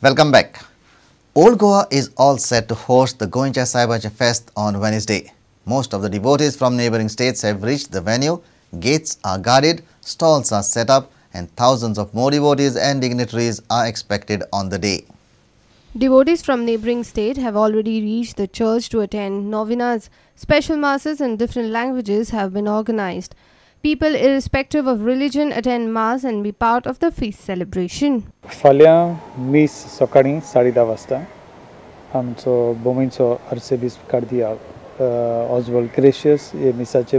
Welcome back. Old Goa is all set to host the Goencha Saibacha Fest on Wednesday. Most of the devotees from neighboring states have reached the venue. Gates are guarded, stalls are set up, and thousands of more devotees and dignitaries are expected on the day. Devotees from neighboring state have already reached the church to attend novenas. Special masses in different languages have been organized. People irrespective of religion attend mass and be part of the feast celebration. फाल्यां मीस सकाळीं 10:30 वाजता आमचो बोमीचो आर्सेबिस्प कार्दियाल ऑजवॉल्ड gracious हे मिसाचे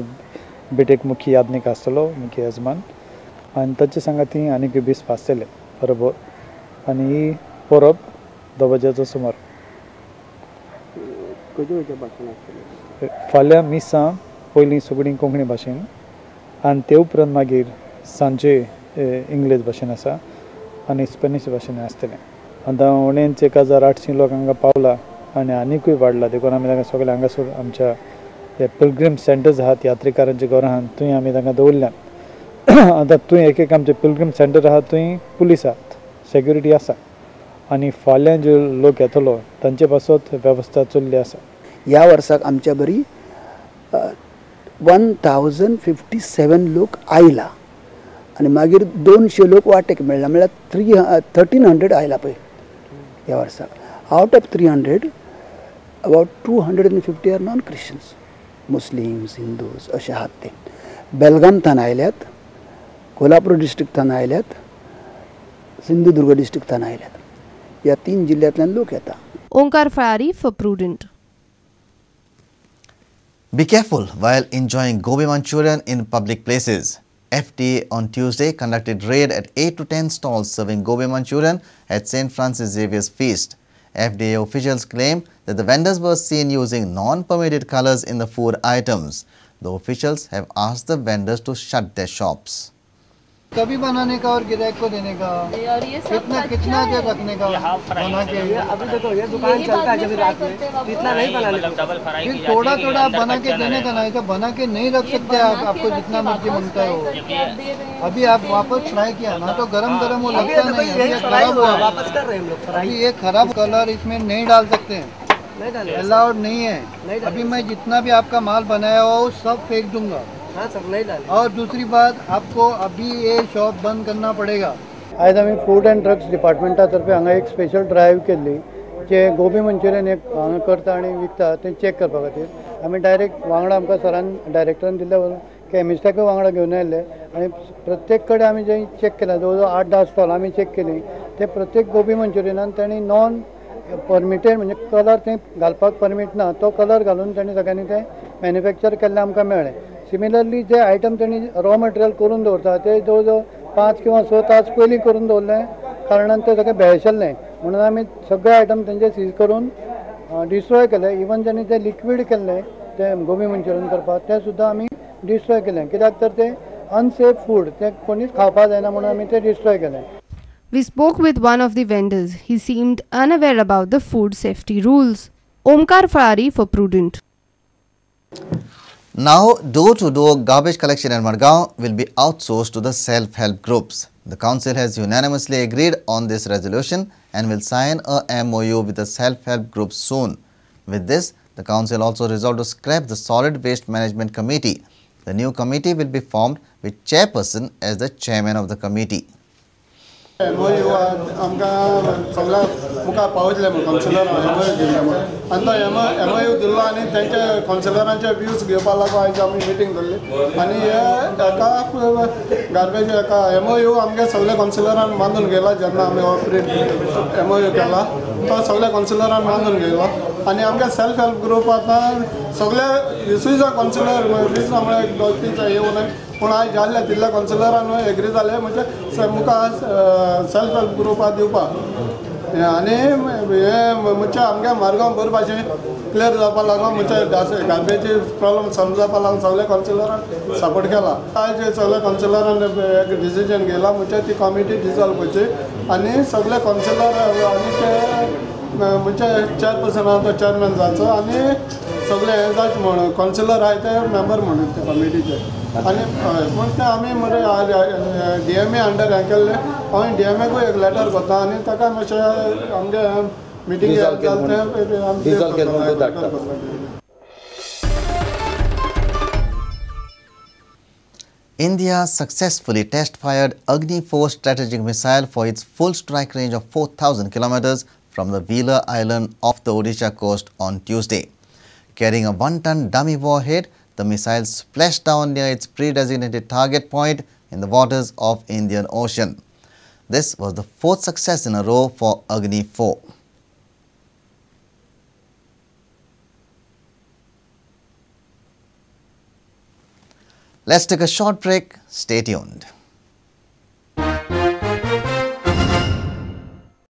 भेटेक मुख्य यादनीक आसतलो, मुख्य यजमान, आनी ताचे सांगाती आनीक बिस्प आसतले बरोबर. आनी ही परब 10 वजाचो सुमार. फाल्यां मिसां पयलीं सगळीं कोंकणी भाशेन आनी ते उपरांत मागीर सांजे इंग्लीश भाशेन आसा आनी स्पेनीश भाशेन आसतलें. आतां उणेंच 1800 लोक हांगा पावला आनी आनिकूय वाडला, देखून आमी तांकां सगळे हांगासर आमच्या हे पिलग्रीम सेंटर्स आहात यात्रेकारांचे घरां आहात थंय आमी तांकां दवरल्यात. आतां थंय एक एक आमचे पिलग्रीम सेंटर आहात थंय पुलीस आहात, सेक्युरिटी आसा आनी फाल्यां जे लोक येतलो तांचे पासत वेवस्था चल्ली आसा. ह्या वर्साक आमच्या बरी 1057 लोक आयला आनी मागीर 200 लोक वाटेक मेळ्ळा, म्हळ्यार 1300 आयला पळय ह्या वर्साक. Out of 300 about 250 are non Christians, Muslims, Hindus अशे आहात ते. बेलगाम थान आयल्यात, कोल्हापूर डिस्ट्रिक्ट थान आयल्यात, सिंधुदुर्ग डिस्ट्रिक्ट थान आयल्यात. ह्या 3 जिल्ल्यांतल्यान लोक येता. Omkar Fayari for Prudent. Be careful while enjoying gobi manchurian in public places. FDA on Tuesday conducted raid at 8 to 10 stalls serving gobi manchurian at St. Francis Xavier's Feast. FDA officials claim that the vendors were seen using non-permitted colors in the food items. The officials have asked the vendors to shut their shops. कभी बनाने का और गिराक को देने का और ये सब कितना कितना देर रखने का बना के. अभी देखो ये दुकान चलता है जब रात में इतना नहीं बनाने, डबल फ्राई की थोड़ा थोड़ा आप बना के देने का ना, तो बना के नहीं रख सकते आप, आपको जितना मर्जी मनता है वो. अभी आप वापस फ्राई किया ना तो गरम गरम वो लगता नहीं, खराब हुआ, वापस कर रहे हैं हम लोग फ्राई. ये खराब कलर इसमें नहीं डाल सकते हैं, अलाउड नहीं है. अभी मैं जितना भी आपका माल बनाया हुआ वो सब फेंक दूंगा. हाँ सर, नहीं डाले. और दूसरी बात, आपको अभी ये शॉप बंद करना पड़ेगा. आयज आमी फूड अँड ड्रग्स डिपार्टमेंटा तर्फे हांगा एक स्पेशल ड्रायव्ह केल्ली, जे गोबी मंचुरियन एक हांगा करता आनी विकता तें चॅक करपा खातीर. आमी डायरेक्ट वांगडा आमकां सरान डायरेक्टरान दिल्ल्या केमिस्टाकूय वांगडा घेवन आयिल्ले आनी प्रत्येक कडेन आमी जे चॅक केला जवळ जवळ 8-10 स्टॉल आमी चॅक केली, ते प्रत्येक गोबी मंचुरियनान तांणी नॉन परमिटेड म्हणजे कलर ते घालपाक परमीट ना तो कलर घालून तांणी सगळ्यांनी ते मॅन्युफॅक्चर केल्लें आमकां मेळ्ळें. सिमिलरली जे आयटम तांणी रॉ मटेरियल करून दवरता ते जवळ जवळ 5 किंवा 6 तास पयलीं करून दवरले कारणान ते सगळें भेळशेल्लें, म्हणून आमी सगळे आयटम तेंचे सीज करून डिस्ट्रॉय केले. इवन तांणी ते लिक्वीड केल्लें ते गोबी मंचुरियन करपाक तें सुद्दां आमी डिस्ट्रॉय केलें, कित्याक तर ते अनसेफ फूड तें कोणीच खावपाक जायना म्हणून आमी तें डिस्ट्रॉय केलें. We spoke with one of the vendors. He seemed unaware about the food safety rules. Omkar Fayari for Prudent. Now, door-to-door garbage collection in Margao will be outsourced to the self-help groups. The council has unanimously agreed on this resolution and will sign a MOU with the self-help groups soon. With this, the council also resolved to scrap the Solid Waste Management Committee. The new committee will be formed with chairperson as the chairman of the committee. MOU आमकां सगळ्या मुखार पावयतले म्हूण कावन्सिलरान MOU दिल्ले म्हूण, आनी तो MOU दिल्लो आनी तेंच्या कावन्सिलरांचे व्यूज घेवपा लागून आयज आमी मिटींग दवरली. आनी हे एका गार्बेज एका MOU आमगे सगल्या कावन्सिलरान बांदून घेयला. जेन्ना आमी हो प्रिंट MOU केला तो सगल्या कावन्सिलरान बांदून घेयलो आनी आमगे सेल्फ हेल्प ग्रूप आतां सगळे 20 कावन्सिलर 20 म्हळ्यार 2-3 येवून, पूण आयज जाल्ले तितल्या कावन्सिलरान एग्री जाले म्हणजे मुखार सेल्फ हेल्प ग्रुपाक दिवपाक. आनी हे म्हणजे आमगे मारगांव बरे भाशेन क्लियर जावपा लागून म्हणजे गार्बेजी प्रॉब्लम सॉल्व जावपा लागून सगल्या कावन्सिलरान सपोर्ट केला. आयज सगल्या कावन्सिलरान एक डिसिजन घेयला म्हणजे ती कमिटी डिजॉल्व करची आनी सगळे कावन्सिलर आनी ते म्हणजे चेअरपर्सन आहा तो चेअरमॅन जावचो आनी सगळे हें जायचे म्हणून कावन्सिलर आहाय ते मेंबर म्हणून ते कमिटीचे. आनी हय पूण तें आमी म्हणजे डीएमए अंडर हें केल्लें. हांवें डीएमएकूय एक लेटर करता आनी ताका मातशें आमगे मिटींग जालें तें आमी. India successfully test-fired Agni-4 strategic missile for its full strike range of 4,000 kilometers from the Wheeler Island off the Odisha coast on Tuesday. Carrying a 1-ton dummy warhead, the missile splashed down near its pre-designated target point in the waters of Indian Ocean. This was the fourth success in a row for Agni-4. Let's take a short break. Stay tuned.